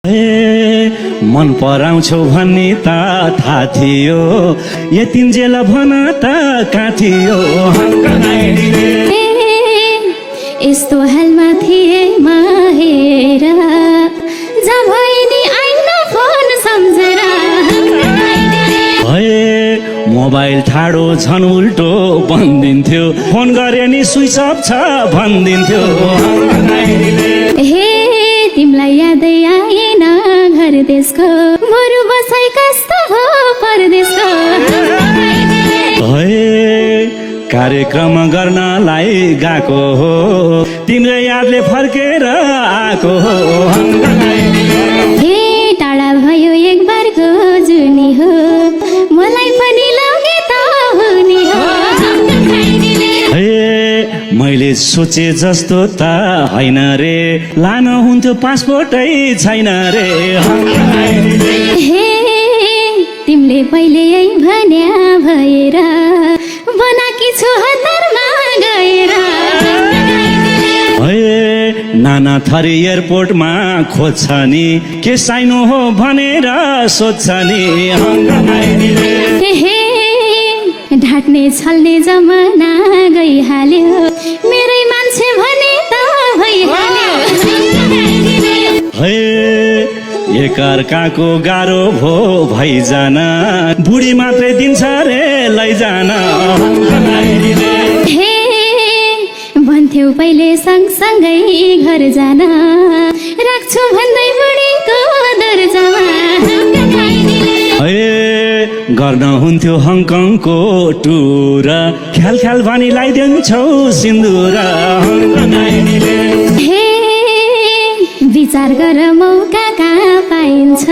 मन पराउँछौ भन्ने त थाहा थियो यतिन्जेल भन त कहाँ थियो यस्तो हालमा थिए माहेर जा भइनी आइन फोन सम्झेर मोबाइल ठाडो झन् उल्टो बन्दिन्थ्यो फोन गरे नि स्विच अफ छ भनिदिन्थ्यो हे तिमीलाई यादै आएन घर देशको बरु बसाइ कस्तो हो परदेशको कार्यक्रम गर्नलाई गएको हो तिम्रो यादले फर्केर आएको हो हे टाढा भयो एक बारको जुनी हो मलाई पनि लगे त हुने हो मैले सोचे जस्तो त होइन रे लान हुन्थ्यो पासपोर्टै छैन रे हे तिमीले पहिले यही भन्या भएर बनाकी छु हतारमा गएर नाना थरी एयरपोर्टमा खोज्छ नि के साइनो हो भनेर सोध्छ नि हे ढाट्ने छल्ने जमाना गइहाल्यो मेरै मान्छे भने त भइहाल्यो एकअर्काको गाह्रो भो भइजान बुढी मात्रै दिन्छ रे लैजान हे भन्थ्यौ पहिले सँगसँगै घर जान राख्छु भन्दै बुढीको दर्जामा गर्न हुन्थ्यो हङकङको टुर ख्याल ख्याल भनी लगाइदिन्छौ सिन्दुर हे विचार गर मौका कहाँ पाइन्छ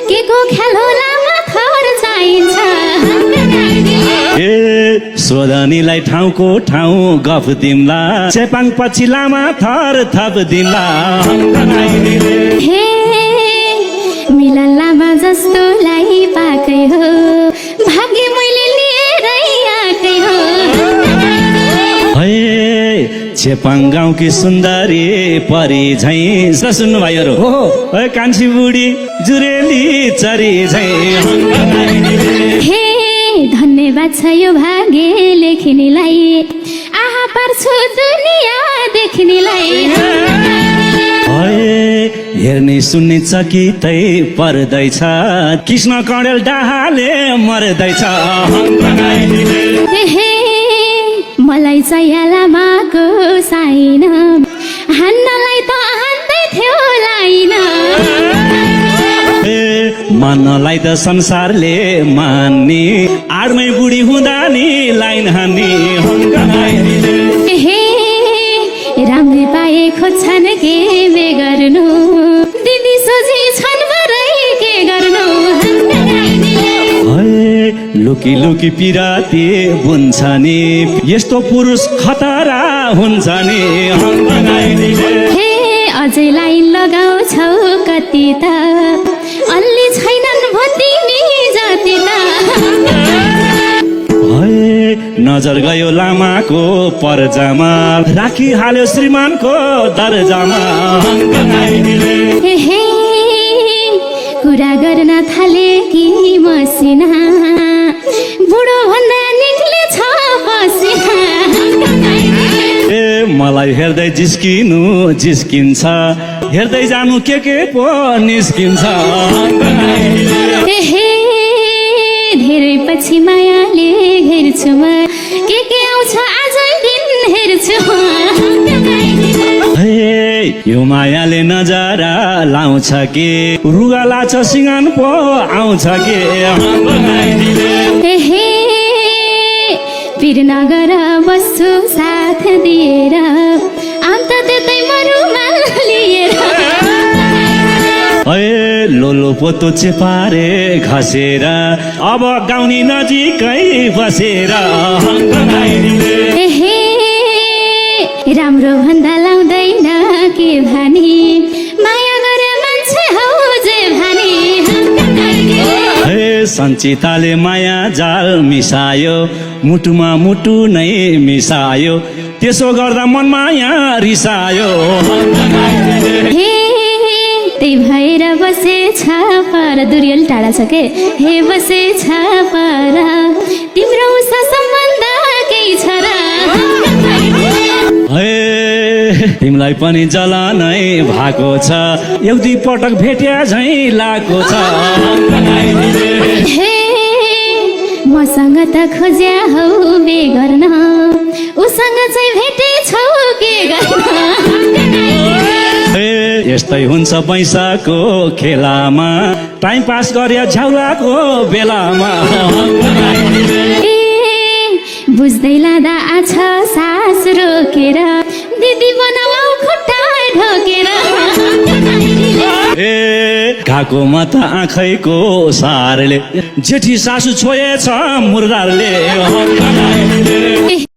के को ख्याल होला थर चाहिन्छ सोधनीलाई ठाउँको ठाउँ गफ दिम्ला चेपाङ पछि लामा थर थप दिम्ला हे मिलन लामा जस्तोलाई पाकै हो भाग्य मैले लिएरै आकै हो चेपाङ गाउँकी सुन्दरी परी झैँ सुन्नु भाइहरू हो कान्छी बुढी जुरेली चरी झैँ हे धन्यवाद छ यो भाग्य लेखिनेलाई आहा पर्छु दुनियाँ देखिनेलाई हेर्ने सुन्ने चकितै पर्दैछ कृष्ण कणेल डाहाले मर्दैछ हे मलाई चाहिँ लामाको साइन हान्नलाई त हान्दै थियो लाइन मान्नलाई त संसारले मान्ने आडमै बुढी हुँदा नि लाइन हान्ने हे राम्रै पाए खोज्छन् के बेगर्नु दिदी सोझी छन् मरै के गर्नु लुकी लुकी पिराती बुन्छ नि यस्तो पुरुष खतरा हुन्छ नि हे अझै लाइन लगाउँछौ कति त अलि छैनन् भतिनी जति त नजर गयो लामाको पर्जामा राखिहाल्यो श्रीमानको दर्जामा हे कुरा गर्न थाले कि मसिना बुढो भन्दा निक्ले छ पसिना मलाई हेर्दै जिस्किनु जिस्किन्छ हेर्दै जानु के पो निस्किन्छ हे धेरै पछि मायाले हेर्छु म के आउँछ आजै दिन हेर्छु यो मायाले नजारा लाउँछ के रुगा लाछ सिँगान पो आउँछ के हे पिर नगर बस्छु साथ दिएर अन्त त्यतै मरुमा लिएर लोलो पोतो चेपारे घसेर अब गाउने नजिकै बसेर हे राम्रो भन्दा लाउँदैन के भानी माया गरे मान्छे हौ जे भानी सञ्चिताले माया जाल मिसायो मुटुमा मुटु नै मिसायो त्यसो गर्दा मन माया रिसायो हे त्यही भएर बसे पर दुर्यल टाढा छ के हे बसे पर तिम्रो उसँग सम्बन्ध केही छ र हे तिमीलाई पनि जलानै भएको छ एक दुई पटक भेट्या झै लाको छ हे मसँग त खोज्या हौ बे गर्न उसँग चाहिँ भेटे छौ के गर्न यस्तै हुन्छ पैसाको खेलामा टाइम पास गरे झ्याउलाको बेलामा ए बुझ्दै लाँदा आछ सास रोकेर दिदी बनाऊ खुट्टा ढोकेर ए घाकोमा त आँखैको सारले जेठी सासु छोएछ मुर्दारले